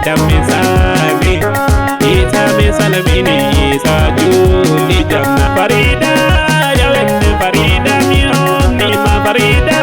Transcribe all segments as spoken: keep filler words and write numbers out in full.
Jam mi sali, Isa mi salmini, Isa juuli jamma. Farida, yawende Farida, mi onni ma Farida,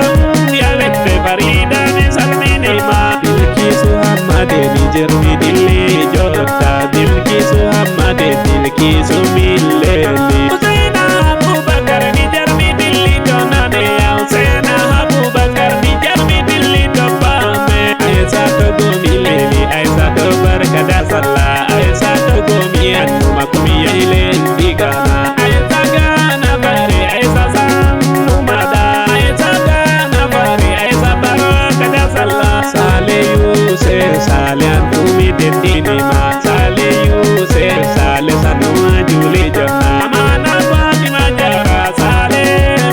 yawende Farida, mi salmini ma. Bilkisu Hammade mi jermi dilli jotta, Bilkisu Hammade, Bilkisu mi leli. Husaina Abubakar mi jermi dilli jonane, Husaina Abubakar mi jermi dilli doppame. Aissatou go mi leli, Aissatou barka da sallah, Aissatou go mi annuma ko mi yayi lenɗi Ghana. Aissa Ghana bare, Aissa sannu ma da, Aissa Ghana bare, Aissa barka da sallah. Sale Yusuf, Sale an tumi deddini ma, Sale Yusuf, Sale sannu ma juuli jamma. Amana Fatima Jara, Sale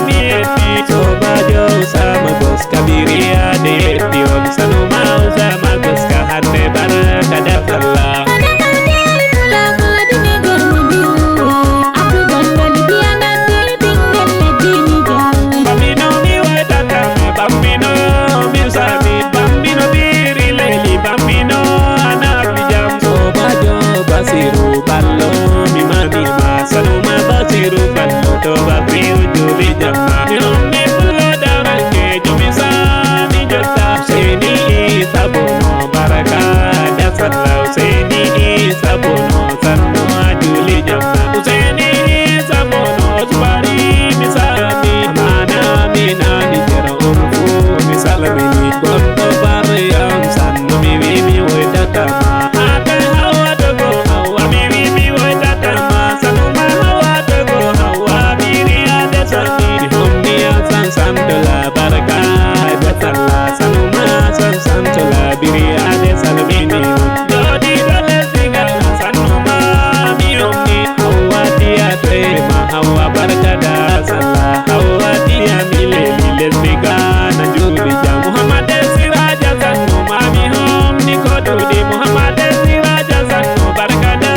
mi etti. Sobajo Usama Goska biri ade etti on, sannu ma Usama Goska hande barka da sallah. Bambino mi waitata ma, Bambino mi sami, Bambino biri leli, Bambino anabi jam. Sobajo Basiru Ballo mi mani ma, sannu ma Basiru Ballo to Basiru juuli jamma. Mi onni pullo daranke jumi sani jotta, Husaini Isa Bono barka da sallah, Husaini Isa Bono sannu a juuli jamma. Husaini Isa Bono Usmani mi sami, amana mi nani jero on fu mi salmini. Gondo bare am sannu mi wi mi waitata ma. Ata Hawa dogo Hawa mi wi mi waitata ma. Sannu ma Hawa dogo Hawa biri ade sani. Mi homni a san san dola barka da sallah. Sannu ma san san dola biri ade salmini. Jodi do lesdi Ghana sannu ma mi homni. Hawa tiya to e ma Hawa barka da sallah. Hawa tiya mi leli lesdi Ghana juuli jam. Muhammad Siraja sannu ma mi homni ko dudi. Muhammad Siraja sannu barka da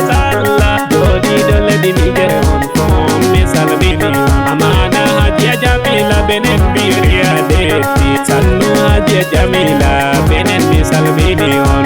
sallah. Jodi do ledi mi jere on fom mi salmini on. Amana Hajiya Jamila Benen biri ade etti. Sannu Hajiya Jamila Benen mi salmini on.